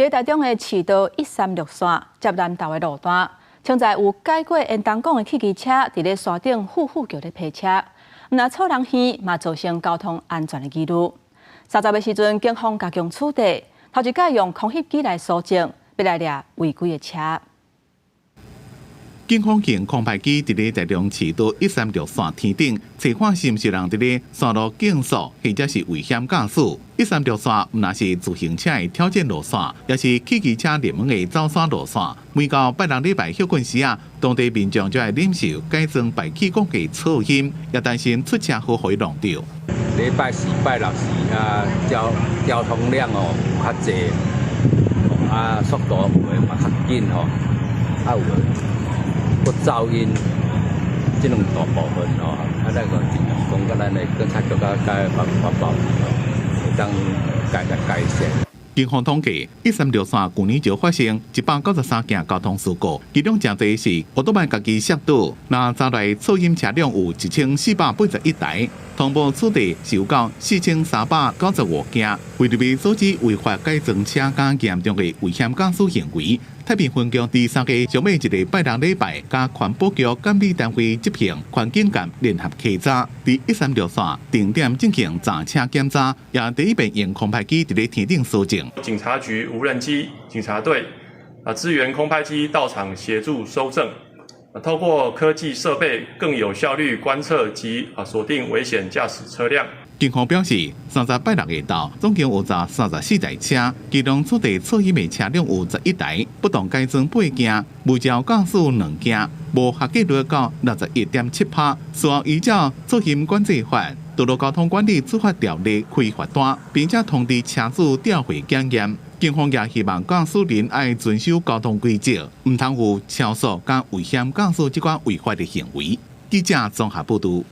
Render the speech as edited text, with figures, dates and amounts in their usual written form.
佇台中的市道136線接南投的路段，現在有改過沿東港的汽機車佇咧山頂呼呼叫咧泊車，毋但吵人耳，嘛造成交通安全的疑慮。30的時陣，警方加強取締，頭一擺用空翕機來搜證，欲來掠違規的車。警方用空拍機佇咧台中市道136線天頂，揣看是毋是人佇咧山路競速，或者是危險駕駛。一三六線毋但是自行車的挑戰路線，也是汽機車熱門的走山路線。每到拜六禮拜歇睏時啊，當地民眾就愛忍受改裝排氣管的噪音，也擔心出車禍予弄著。禮拜四、拜六時啊，交通量哦較濟，啊速度有的嘛較緊吼，啊有的閣噪音，這兩大部分吼，啊咱個盡量講，佮咱的警察局佮環保局吼，會當共來改善。警方統計，136線舊年就發生193件交通事故，其中誠濟是歐多邁家己摔倒，那查來噪音車輛有1481台，通報取締是有到4395件。為著欲阻止違法改裝車佮嚴重的危險駕駛行為，太平分局佇3個上尾一個拜六禮拜，佮環保局監理單位執行環境監聯合稽查，佇136線定點進行查車檢查，也第一遍用空拍機佇咧天頂搜證。警察局無人機警察隊啊，支援空拍機到場協助搜證，透過科技設備更有效率觀測及啊鎖定危險駕駛車輛。警方表示，30拜六下晝總共有查34台車，其中取締噪音的車輛有11台，不當改裝八件，無照駕駛兩件，無合格率到61.7%。事後依照噪音管制法、道路交通管理處罰條例開罰單，並且通知車主調回檢驗。警方也希望駕駛人愛遵守交通規則，毋通有超速佮危險駕駛這款違法的行為。記者綜合報導。